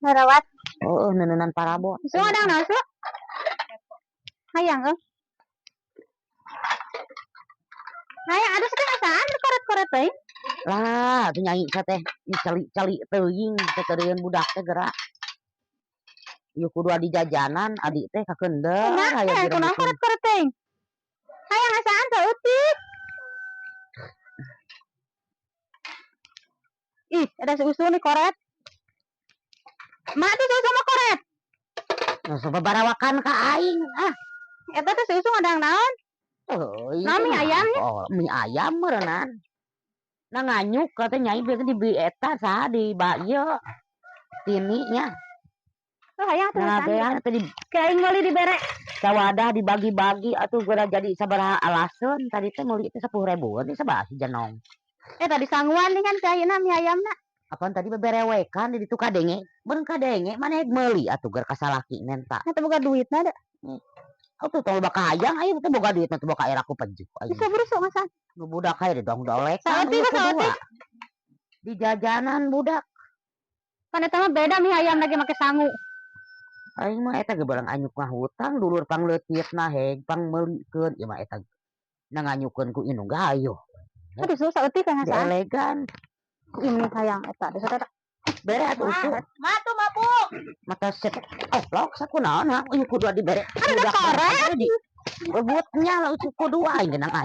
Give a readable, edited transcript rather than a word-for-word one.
Ngarawat. Oh, neuneunan parabot. Su ngadang naon, Su? Hayang euy. Hayang aduh teh asaan koret-koret teuing. Lah, atuh nyai teh celi-celi teuing teh teureun budak teh gerak. Ieu kudu adi jajanan, adi teh kakendel Kumaha aya teh kunaon direbutkeun. Koret-koret teuing. Hayang asaan saeutik. Ih, ada si Usu nih koret. Mak tuh si Usu mah koret. Nah, sababarawakan ka aing ah. Eta teh si Usu ngadang naon? Euy, Nah, mie ayam nya. Oh, mie ayam meureunnan. Nah nganyuk kata nyai bieu di eta saha di ba ieu. Tini nya. Oh, hayang tuh Nah, asaan. Bean teh di Kayak aing meuli dibere. Sawadah dibagi-bagi atuh geura jadi sabaraha alaseun tadi teh meuli teh 10 ribuan teh sabaraha si jenong. Eh, tadi sanguan nih kan si ayeuna mie ayamna. Apaan tadi beberewekan di ditu kadenge, beun kadenge maneh meuli atuh geura ka salaki nenta. Eta boga duitna da. Atuh tong loba kahayang aing teh boga duit mah teu boga era ku pejuh aing. Bisa berusuh masan. Nu budak hae didong-dolekan Saeutik ieu mah kedua. Saeutik. Di jajanan budak. Pan eta mah beda mie ayam lagi make sangu. Aing mah eta ge barang anyuk ngahutang dulur pangleutitna heg pangmeulikeun ieu mah eta na nganyukeun ku indung gayuh. Aduh susah saeutik kan ngasaan. Dielegan. Ku ini hayang eta desa eta. Bere atuh Usu. Mah tuh mabuk. Mata set oplok sakunaon ha ieu kudu dibere. Ada Budak koret. di rebutnya lah Usu kudu aing genang.